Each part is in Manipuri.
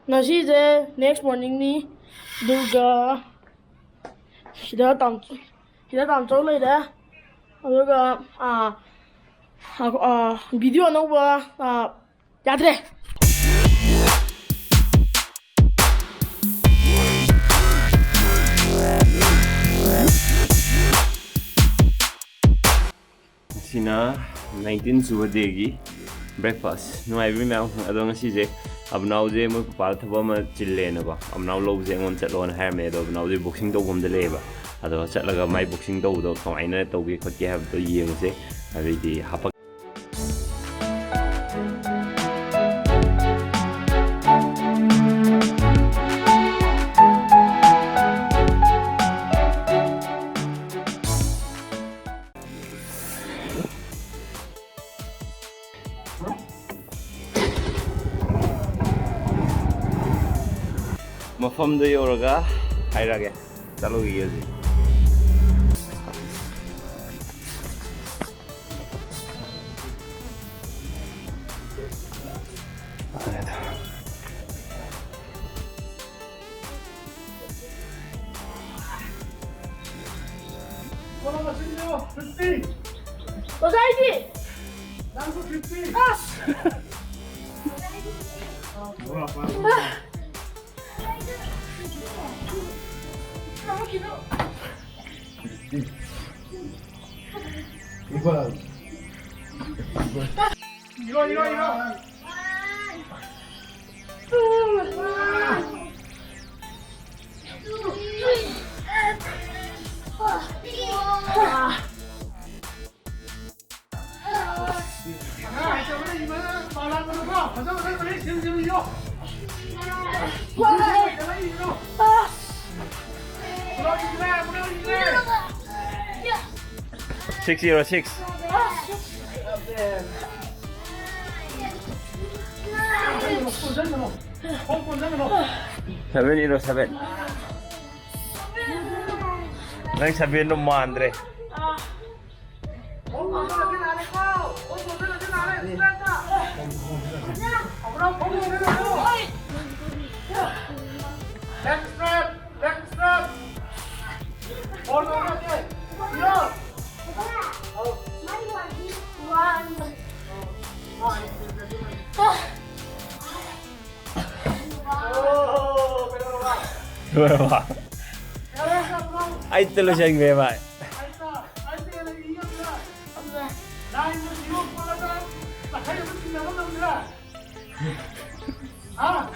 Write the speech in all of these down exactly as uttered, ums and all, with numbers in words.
ꯉꯁꯤꯁꯦ next morningꯅꯤ, ꯑꯗꯨꯒ ꯁꯤꯗ ꯇꯥꯝ-, ꯁꯤꯗ ꯇꯥꯝꯆꯧ ꯂꯩꯔꯦ, ꯑꯗꯨꯒ, ꯑꯥ, ꯑꯥ, video ꯑꯅꯧꯕ, ꯑꯥ, ꯌꯥꯗ꯭ꯔꯦ꯫ ꯁꯤꯅ nineteen ꯁꯨꯕ dayꯒꯤ breakfast꯫ ꯅꯨꯡꯉꯥꯏꯕꯤ ꯃꯌꯥꯝ, ꯑꯗꯣ ꯉꯁꯤꯁꯦ ꯑꯕꯅꯥꯎꯁꯦ ꯃꯣꯏ ꯄꯄꯥꯗ ꯊꯕꯛ ꯑꯃ ꯆꯤꯜꯂꯦꯅꯀꯣ, ꯑꯕꯅꯥꯎ ꯂꯧꯕꯁꯦ ꯑꯩꯉꯣꯟꯗ ꯆꯠꯂꯣꯅ ꯍꯥꯏꯔꯝꯃꯦ꯫ ꯑꯗꯣ ꯑꯕꯅꯥꯎꯁꯦ boxing ꯇꯧꯐꯝꯗ ꯂꯩꯌꯦꯕ, ꯑꯗꯣ ꯆꯠꯂꯒ ꯃꯥꯏ boxing ꯇꯧꯕꯗꯣ ꯀꯃꯥꯏꯅ ꯇꯧꯒꯦ ꯈꯣꯠꯀꯦ ꯍꯥꯏꯕꯗꯣ ꯌꯦꯡꯉꯨꯁꯦ꯫ ꯑꯗꯩꯗꯤ ꯍꯥꯄꯛ ꯃꯐꯝꯗ ꯌꯧꯔꯒ ꯍꯥꯏꯔꯛꯑꯒꯦ꯫ ꯆꯠꯂꯨꯈꯤꯒꯦ ꯍꯧꯖꯤꯛ꯫ ꯑꯣꯖꯥ, ꯑꯩꯗꯤ? ꯑꯁ! Six zero six. Seven zero seven. ꯅꯪ sevenꯗꯣ ꯃꯥꯟꯗ꯭ꯔꯦ꯫ ꯑꯣꯏ! ꯂꯣꯏꯔꯕ? ꯑꯩꯠꯇ ꯂꯣꯏꯁꯟꯈ꯭ꯔꯦ ꯚꯥꯏ꯫ ꯑꯥ꯫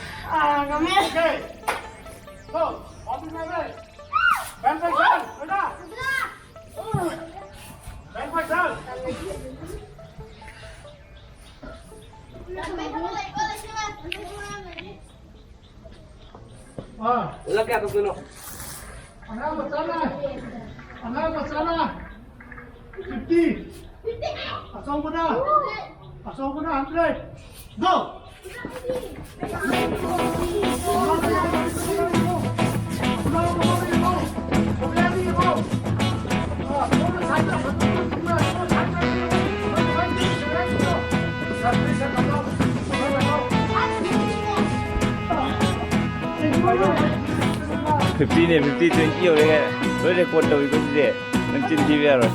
ꯑꯣꯖꯥ, ꯀꯌꯥ ꯇꯧꯗꯣꯏꯅꯣ? ꯑꯉꯥꯡ ꯃꯆꯥꯅ, ꯑꯉꯥꯡ ꯃꯆꯥꯅ fifty꯫ ꯑꯆꯧꯕꯅ, ꯑꯆꯧꯕꯅ hundred꯫ Go! Fiftyꯅꯦ, fifty, twenty ꯌꯧꯔꯦ꯫ ꯂꯣꯏ record ꯇꯧꯏꯀꯣ ꯁꯤꯗꯤ꯫ ꯅꯪ ꯆꯤꯟ ꯊꯤꯕ ꯌꯥꯔꯣꯏ꯫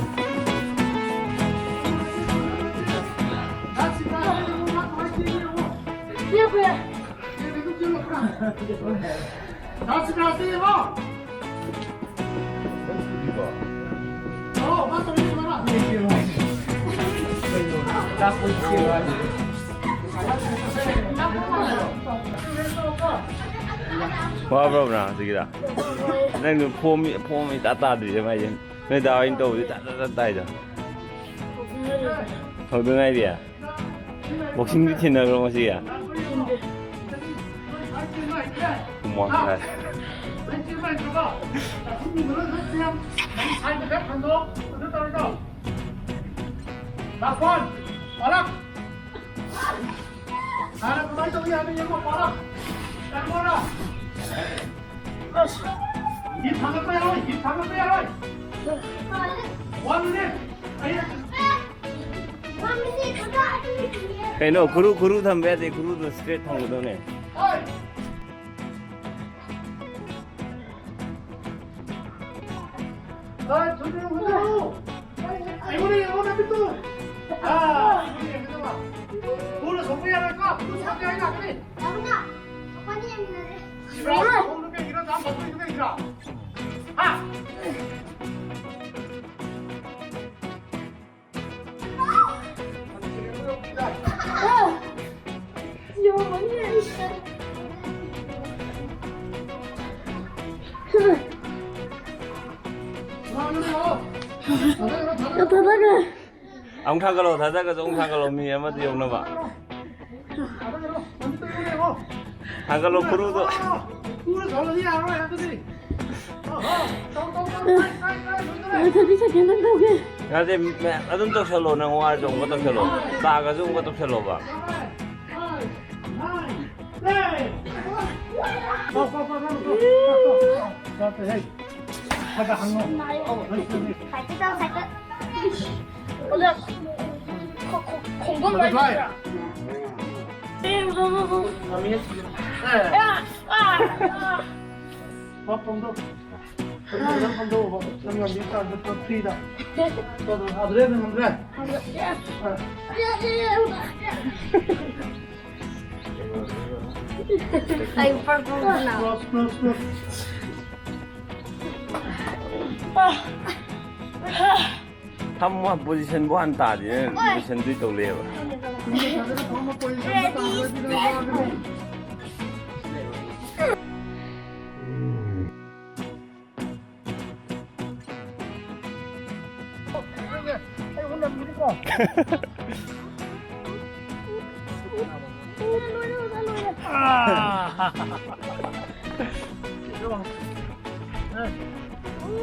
ꯋꯥꯕ꯭ꯔꯣ ꯕ꯭ꯔꯥ ꯍꯧꯖꯤꯛꯀꯤꯗ? ꯅꯪꯗꯣ ꯐꯣꯝ, ꯐꯣꯝ ꯏꯇꯥ ꯇꯥꯗ꯭ꯔꯤꯁꯦ ꯃꯥꯏꯁꯦ꯫ ꯅꯣꯏ ꯗꯥ ꯍꯣꯏꯅ ꯇꯧꯕꯗꯤ ꯇꯥ ꯇꯥ ꯇꯥ ꯇꯥꯏꯗꯣ꯫ ꯍꯧꯗ ꯉꯥꯏꯔꯤ꯫ ꯕꯣꯛꯁꯤꯡꯗꯤ ꯊꯦꯡꯅꯈ꯭ꯔꯣ ꯉꯁꯤ? ꯍꯨꯃꯥꯡ ꯇꯥꯏ꯫ ꯍꯥꯟꯅ ꯀꯃꯥꯏꯅ ꯇꯧꯏ ꯍꯥꯏꯕ ꯌꯦꯡꯉꯣ, ꯄꯥꯔꯣ꯫ ꯀꯩꯅꯣꯔ? ꯑꯁ, ꯍꯤꯞ ꯊꯥꯡꯒꯠꯄ ꯌꯥꯔꯣꯏ, ꯍꯤꯞ ꯊꯥꯡꯒꯠꯄ ꯌꯥꯔꯣꯏ꯫ One minute꯫ ꯑꯩ ꯀꯩꯅꯣ, ꯈꯨꯔꯨ, ꯈꯨꯔꯨ ꯊꯝꯕ ꯌꯥꯗꯦ, ꯈꯨꯔꯨꯗꯣ straight ꯊꯝꯒꯗꯧꯅꯦ꯫ ꯍꯣꯏ꯫ ꯍꯣꯏ, ꯊꯨꯗꯦꯛꯎ, ꯊꯨꯗꯦꯛꯎ꯫ ꯑꯩꯉꯣꯟꯗ ꯌꯦꯡꯉꯣ, ꯅꯃꯤꯠꯇꯨ꯫ ꯑꯥ, ꯑꯩꯉꯣꯟꯗ ꯌꯦꯡꯒꯗꯕ꯫ ꯈꯨꯔꯨ ꯁꯣꯛꯄ ꯌꯥꯔꯣꯏꯀꯣ, ꯈꯨꯔꯨ ꯁꯣꯛꯄ ꯌꯥꯔꯣꯏ, ꯂꯥꯛꯀꯅꯤ꯫ ꯁꯤꯕ꯭ꯔꯥ, ꯈꯨꯔꯨ ꯀꯩꯒꯤꯅꯣ? ꯑꯃꯨꯛ ꯊꯥꯡꯒꯠꯂꯣ, ꯊꯥꯗꯔꯒꯁꯨ ꯑꯃꯨꯛ ꯊꯥꯡꯒꯠꯂꯣ, ꯃꯤ ꯑꯃꯗ ꯌꯧꯅꯕ꯫ ꯊꯥꯡꯒꯠꯂꯣ, ꯈꯨꯔꯨꯗꯣ꯫ ꯌꯥꯗꯦ, ꯑꯗꯨꯝ ꯇꯧꯁꯜꯂꯣ, ꯅꯪ ꯋꯥꯔꯁꯨ ꯑꯃꯨꯛꯀ ꯇꯧꯁꯜꯂꯣ, ꯇꯥꯒꯁꯨ ꯑꯃꯨꯛꯀ ꯇꯧꯁꯜꯂꯣꯕ꯫ ꯑꯩ ꯄꯔ ꯄꯔ ꯅꯥ꯫ ꯐꯝꯃꯣ, ꯄꯣꯖꯤꯁꯟꯕꯨ ꯍꯥꯟꯅ ꯇꯥꯗꯦ, ꯄꯣꯖꯤꯁꯟꯗꯨ ꯇꯧ ꯂꯩꯌꯦꯕ꯫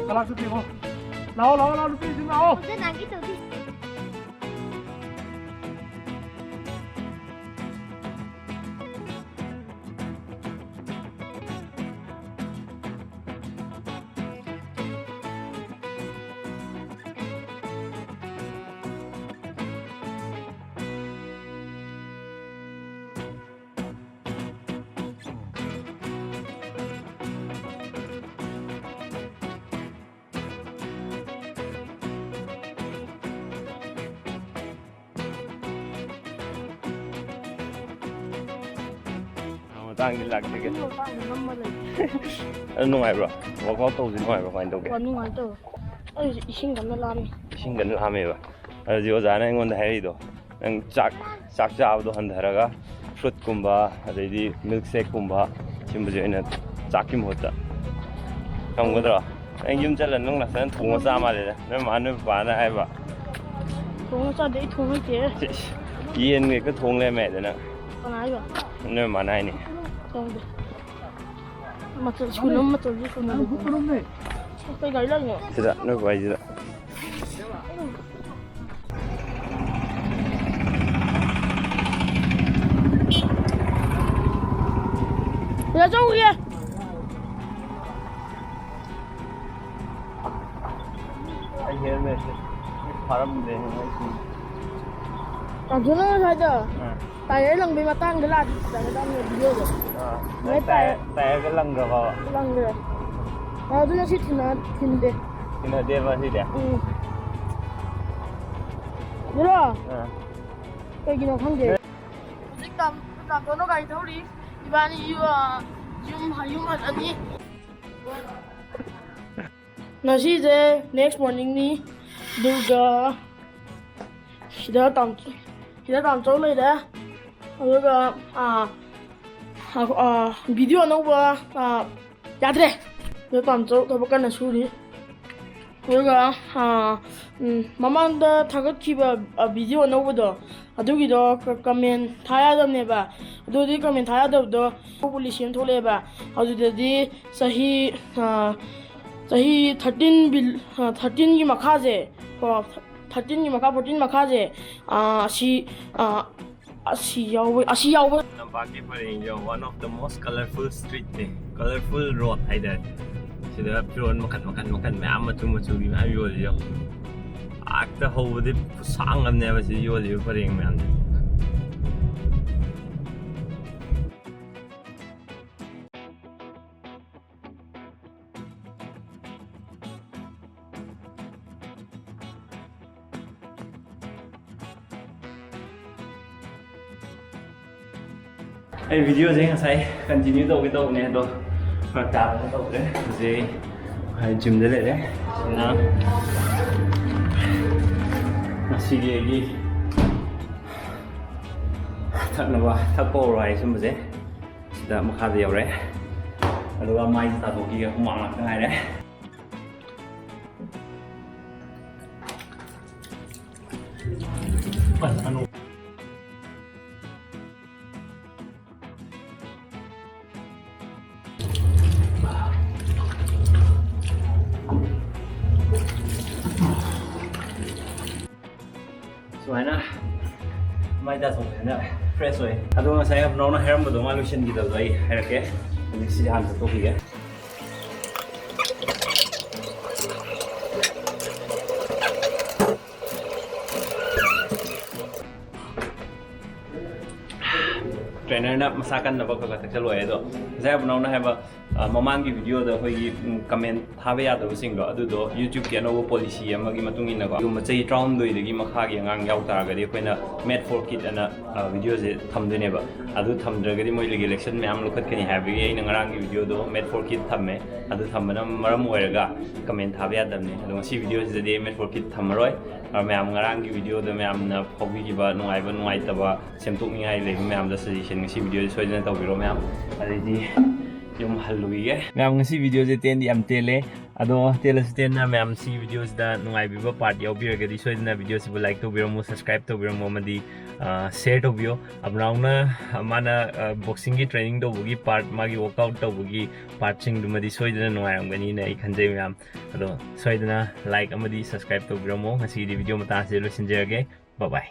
ꯀꯂꯥꯛꯁꯨ ꯄꯤꯈꯣ꯫ ꯂꯥꯛꯑꯣ, ꯂꯥꯛꯑꯣ, ꯂꯥꯛꯑꯣ, ꯅꯨꯄꯤꯁꯤꯡ ꯂꯥꯛꯑꯣ꯫ ꯇꯥꯡꯗꯤ ꯂꯥꯛꯆꯒꯦ꯫ ꯃꯇꯥꯡꯗ ꯅꯝꯃ ꯂꯩ꯫ ꯑꯗꯨ ꯅꯨꯡꯉꯥꯏꯕ꯭ꯔꯣ? ꯋꯥꯛ ꯑꯥꯎꯠ ꯇꯧꯕꯁꯤ ꯅꯨꯡꯉꯥꯏꯕ꯭ꯔꯣ? ꯀꯃꯥꯏꯅ ꯇꯧꯒꯦ? ꯋꯥ ꯅꯨꯡꯉꯥꯏꯇꯕ꯫ ꯑꯩꯁꯦ ꯏꯁꯤꯡ ꯀꯟꯅ ꯂꯥꯝꯃꯤ꯫ ꯏꯁꯤꯡ ꯀꯟꯅ ꯂꯥꯝꯃꯦꯕ꯫ ꯑꯗꯨꯗꯤ ꯑꯣꯖꯥꯅ ꯑꯩꯉꯣꯟꯗ ꯍꯥꯏꯔꯛꯏꯗꯣ, ꯅꯪ ꯆꯥꯛ ꯆꯥꯛ ꯆꯥꯕꯗꯣ ꯍꯟꯊꯔꯒ ꯐ꯭ꯔꯨꯠꯀꯨꯝꯕ, ꯑꯗꯩꯗꯤ ꯃꯤꯜꯛ ꯁꯦꯛꯀꯨꯝꯕ, ꯁꯤꯒꯨꯝꯕꯁꯦ ꯑꯣꯏꯅ ꯆꯥꯛꯀꯤ ꯃꯍꯨꯠꯇ ꯉꯝꯒꯗ꯭ꯔꯣ? ꯅꯪ ꯌꯨꯝ ꯆꯠꯂ ꯅꯪ ꯅꯁꯥꯅ ꯊꯣꯡꯉ ꯆꯥ ꯃꯥꯜꯂꯦꯗ꯫ ꯅꯣꯏ ꯃꯥ ꯅꯣꯏ ꯕꯕꯥꯅ ꯍꯥꯏꯕ꯫ ꯊꯣꯡꯉ ꯆꯥꯗꯦ, ꯑꯩ ꯊꯣꯡ ꯍꯩꯇꯦ꯫ ꯏꯁ, ꯌꯦꯟ ꯍꯦꯛꯇ ꯊꯣꯡ ꯂꯩꯔꯝꯃꯦ ꯍꯥꯏꯗ ꯅꯪ꯫ ꯀꯅꯥ ꯍꯥꯏꯕ? ꯅꯣꯏ ꯃꯥꯅ ꯍꯥꯏꯅꯤ꯫ ꯊꯣꯡꯗꯦ꯫ ꯃꯆꯜ ꯁꯨꯅꯕ ꯃꯆꯜꯁꯨ ꯁꯨꯅꯕ꯫ ꯑꯩꯈꯣꯏ ꯒꯥꯔꯤ ꯂꯥꯛꯏꯅꯣ? ꯁꯤꯗ ꯅꯣꯏ ꯕꯥꯏꯁꯤꯗ꯫ ꯁꯤꯗ ꯆꯧꯈꯤꯒꯦ꯫ ꯑꯩ ꯍꯦꯜꯃꯦꯠꯁꯦ ꯐꯥꯔꯝꯗ꯭ꯔꯦ ꯉꯁꯤ꯫ ꯇꯥꯟꯊꯣꯛꯅ ꯉꯁꯥꯏꯗꯣ ꯇꯥꯏꯌꯔ ꯂꯪꯕꯩ ꯃꯇꯥꯡꯗ ꯂꯥꯛꯑꯗꯤ ꯐꯖꯒꯗꯕꯅꯦ ꯚꯤꯗꯤꯑꯣꯗꯣ꯫ ꯑꯥ, ꯅꯣꯏ ꯇꯥꯏꯌꯔ, ꯇꯥꯏꯌꯔꯒ ꯂꯪꯈ꯭ꯔꯕꯕ? ꯂꯪꯈ꯭ꯔꯦ꯫ ꯑꯗꯨꯅ ꯁꯤ ꯊꯤꯟꯅ ꯊꯤꯟꯗꯦ꯫ ꯊꯤꯟꯅꯗꯦꯕ ꯁꯤꯗꯤ? ꯎꯝ꯫ ꯑꯗꯨꯔꯣ? ꯑꯥ꯫ ꯀꯩꯒꯤꯅꯣ ꯈꯪꯗꯦ꯫ ꯍꯧꯖꯤꯛ ꯇꯥꯝ-, ꯇꯥꯝꯊꯣꯛꯅ ꯒꯥꯔꯤ ꯊꯧꯔꯤ꯫ ꯏꯕꯥꯅꯤ ꯌꯨ-, ꯑ, ꯌꯨꯝ, ꯌꯨꯝ ꯍꯜꯂꯅꯤ꯫ ꯉꯁꯤꯁꯦ next morningꯅꯤ꯫ ꯑꯗꯨꯒ ꯁꯤꯗ ꯇꯥꯝ-, ꯁꯤꯗ ꯇꯥꯝꯆꯧ ꯂꯩꯔꯦ꯫ ꯑꯗꯨꯒ, ꯑꯥ, ꯑꯥ, ꯑꯥ, ꯚꯤꯗꯤꯑꯣ ꯑꯅꯧꯕ, ꯑꯥ, ꯌꯥꯗ꯭ꯔꯦ꯫ ꯑꯗꯨ ꯇꯥꯝꯆꯧ ꯊꯕꯛ ꯀꯟꯅ ꯁꯨꯔꯤ꯫ ꯑꯗꯨꯒ, ꯑꯥ, ꯎꯝ, ꯃꯃꯥꯡꯗ ꯊꯥꯒꯠꯈꯤꯕ, ꯑ, ꯚꯤꯗꯤꯑꯣ ꯑꯅꯧꯕꯗꯣ, ꯑꯗꯨꯒꯤꯗꯣ ꯀ-, ꯀꯃꯦꯟ ꯊꯥ ꯌꯥꯗꯕꯅꯦꯕ꯫ ꯑꯗꯨꯗꯤ ꯀꯃꯦꯟ ꯊꯥ ꯌꯥꯗꯕꯗꯣ ꯄꯣꯂꯤꯁꯤ ꯑꯃ ꯊꯣꯛꯂꯛꯑꯦꯕ꯫ ꯑꯗꯨꯗꯗꯤ ꯆꯍꯤ, ꯑ, ꯆꯍꯤ thirteen ꯕꯤꯜ-, ꯑ, thirteenꯒꯤ ꯃꯈꯥꯁꯦ, ꯀꯣ, thirteenꯒꯤ ꯃꯈꯥ, fourteen ꯃꯈꯥꯁꯦ, ꯑ, ꯑꯁꯤ, ꯑ, ꯑꯁꯤ ꯌꯥꯎꯕ, ꯑꯁꯤ ꯌꯥꯎꯕ꯫ ꯇꯝꯄꯥꯛꯀꯤ ꯄꯔꯦꯡꯁꯦ one of the most colorful streetꯅꯦ, colorful road ꯍꯥꯏꯇꯥꯔꯦ꯫ ꯁꯤꯗ ꯐꯤꯔꯣꯜ ꯃꯈꯟ, ꯃꯈꯟ, ꯃꯈꯟ ꯃꯌꯥꯝ, ꯃꯆꯨ ꯃꯆꯨꯒꯤ ꯃꯌꯥꯝ ꯌꯣꯜꯂꯤ ꯌꯦꯡꯉꯣ꯫ ꯑꯥꯛꯇ ꯍꯧꯕꯗꯤ ꯈꯨꯁꯥꯡ ꯑꯃꯅꯦꯕ ꯁꯤ ꯌꯣꯜꯂꯤꯕ ꯄꯔꯦꯡ ꯃꯌꯥꯝꯁꯦ꯫ ꯑꯩ ꯚꯤꯗꯤꯑꯣꯁꯦ ꯉꯁꯥꯏ ꯀꯟꯇꯤꯅ꯭ꯌꯨ ꯇꯧꯒꯦ ꯇꯧꯕꯅꯦ, ꯑꯗꯣ ꯐꯔꯛ ꯇꯥꯗꯅ ꯇꯧꯗ꯭ꯔꯦ꯫ ꯍꯧꯖꯤꯛ ꯑꯩ ꯖꯤꯝꯗ ꯂꯩꯔꯦ꯫ ꯁꯤꯅ ꯉꯁꯤꯒꯤ ꯑꯩꯒꯤ ꯊꯛꯅꯕ, ꯊꯛꯄ ꯑꯣꯏꯔꯣ ꯍꯥꯏ ꯁꯨꯝꯕꯁꯦ ꯁꯤꯗ ꯃꯈꯥꯗ ꯌꯧꯔꯦ꯫ ꯑꯗꯨꯒ ꯃꯥꯏꯁꯦ ꯇꯥꯊꯣꯛꯈꯤꯒꯦ, ꯍꯨꯃꯥꯡ ꯉꯥꯛꯇ ꯉꯥꯏꯔꯦ꯫ ꯁꯨꯃꯥꯏꯅ ꯃꯥꯏ ꯇꯥꯊꯣꯛꯄꯁꯤꯅ ꯐ꯭ꯔꯦꯁ ꯑꯣꯏ꯫ ꯑꯗꯣ ꯉꯁꯥꯏ ꯑꯕꯨꯅꯥꯎꯅ ꯍꯥꯏꯔꯝꯕꯗꯣ ꯃꯥ ꯂꯣꯏꯁꯤꯟꯈꯤꯗꯕꯗꯣ ꯑꯩ ꯍꯥꯏꯔꯛꯀꯦ꯫ ꯍꯧꯖꯤꯛ ꯁꯤꯗꯤ ꯍꯥꯟꯅ ꯆꯠꯊꯣꯛꯈꯤꯒꯦ꯫ ꯇ꯭ꯔꯦꯅꯔꯅ ꯃꯁꯥ ꯀꯟꯅꯕ ꯈꯔ ꯈꯔ ꯊꯛꯆꯜꯂꯣ ꯍꯥꯏ꯫ ꯑꯗꯣ ꯉꯁꯥꯏ ꯑꯕꯨꯅꯥꯎꯅ ꯍꯥꯏꯕ, ꯑ, ꯃꯃꯥꯡꯒꯤ ꯚꯤꯗꯤꯑꯣꯗ ꯑꯩꯈꯣꯏꯒꯤ, ꯎꯝ, ꯀꯃꯦꯟ ꯊꯥꯕ ꯌꯥꯗꯕꯁꯤꯡꯗꯣ, ꯑꯗꯨꯗꯣ YouTubeꯀꯤ ꯑꯅꯧꯕ ꯄꯣꯂꯤꯁꯤ ꯑꯃꯒꯤ ꯃꯇꯨꯡ ꯏꯟꯅꯀꯣ, ꯑꯗꯨꯒꯨꯝꯕ ꯆꯍꯤ ꯇꯔꯥꯍꯨꯝꯗꯣꯏꯗꯒꯤ ꯃꯈꯥꯒꯤ ꯑꯉꯥꯡ ꯌꯥꯎ ꯇꯥꯔꯒꯗꯤ ꯑꯩꯈꯣꯏꯅ Made for Kid ꯑꯅ, ꯑ, ꯚꯤꯗꯤꯑꯣꯁꯦ ꯊꯝꯗꯣꯏꯅꯦꯕ꯫ ꯑꯗꯨ ꯊꯝꯗ꯭ꯔꯒꯗꯤ ꯃꯣꯏ ꯔꯤꯒꯨꯂꯦꯁꯟ ꯃꯌꯥꯝ ꯂꯧꯈꯠꯀꯅꯤ ꯍꯥꯏꯕꯒꯤ ꯑꯩꯅ ꯉꯔꯥꯡꯒꯤ ꯚꯤꯗꯤꯑꯣꯗꯣ Made for Kid ꯊꯝꯃꯦ꯫ ꯑꯗꯨ ꯊꯝꯕꯅ ꯃꯔꯝ ꯑꯣꯏꯔꯒ ꯀꯃꯦꯟ ꯊꯥꯕ ꯌꯥꯗꯕꯅꯦ꯫ ꯑꯗꯣ ꯉꯁꯤ ꯚꯤꯗꯤꯑꯣꯁꯤꯗꯗꯤ Made for Kid ꯊꯝꯃꯔꯣꯏ꯫ ꯑ, ꯃꯌꯥꯝ ꯉꯔꯥꯡꯒꯤ ꯚꯤꯗꯤꯑꯣꯗ ꯃꯌꯥꯝꯅ ꯐꯥꯎꯕꯤꯈꯤꯕ ꯅꯨꯡꯉꯥꯏꯕ ꯅꯨꯡꯉꯥꯏꯇꯕ ꯁꯦꯝꯗꯣꯛꯅꯤꯡꯉꯥꯏ ꯂꯩꯕ ꯃꯌꯥꯝꯗ ꯁꯖꯦꯁꯟ ꯉꯁꯤ ꯚꯤꯗꯤꯑꯣꯁꯤ ꯁꯣꯏꯗꯅ ꯇꯧꯕꯤꯔꯣ ꯃꯌꯥꯝ꯫ ꯑꯗꯩꯗꯤ ꯌꯨꯝ ꯍꯜꯂꯨꯈꯤꯒꯦ꯫ ꯃꯌꯥꯝ ꯉꯁꯤ ꯚꯤꯗꯤꯑꯣꯁꯦ ꯇꯦꯟꯗꯤ ꯌꯥꯝ ꯇꯦꯜꯂꯦ꯫ ꯑꯗꯣ ꯇꯦꯜꯂꯁꯨ ꯇꯦꯟꯅ ꯃꯌꯥꯝ ꯁꯤ ꯚꯤꯗꯤꯑꯣꯁꯤꯗ ꯅꯨꯡꯉꯥꯏꯕꯤꯕ ꯄꯥꯔꯠ ꯌꯥꯎꯕꯤꯔꯒꯗꯤ ꯁꯣꯏꯗꯅ ꯚꯤꯗꯤꯑꯣꯁꯤꯕꯨ ꯂꯥꯏꯛ ꯇꯧꯕꯤꯔꯝꯃꯨ, ꯁꯕꯁꯀ꯭ꯔꯥꯏꯕ ꯇꯧꯕꯤꯔꯝꯃꯨ ꯑꯃꯗꯤ, ꯑ, ꯁꯤꯌꯔ ꯇꯧꯕꯤꯌꯣ꯫ ꯑꯕꯨꯅꯥꯎꯅ ꯃꯥꯅ, ꯑ, ꯕꯣꯛꯁꯤꯡꯒꯤ ꯇ꯭ꯔꯦꯅꯤꯡ ꯇꯧꯕꯒꯤ ꯄꯥꯔꯠ, ꯃꯥꯒꯤ ꯋꯥꯔꯛꯑꯥꯎꯠ ꯇꯧꯕꯒꯤ ꯄꯥꯔꯠꯁꯤꯡꯗꯨꯃꯗꯤ ꯁꯣꯏꯗꯅ ꯅꯨꯡꯉꯥꯏꯔꯝꯒꯅꯤꯅ ꯑꯩ ꯈꯟꯖꯩ ꯃꯌꯥꯝ꯫ ꯑꯗꯣ ꯁꯣꯏꯗꯅ ꯂꯥꯏꯛ ꯑꯃꯗꯤ ꯁꯕꯁꯀ꯭ꯔꯥꯏꯕ ꯇꯧꯕꯤꯔꯝꯃꯣ꯫ ꯉꯁꯤꯒꯤꯗꯤ ꯚꯤꯗꯤꯑꯣ ꯃꯇꯥꯡꯁꯤꯗ ꯂꯣꯏꯁꯤꯟꯖꯔꯒꯦ꯫ Bye bye꯫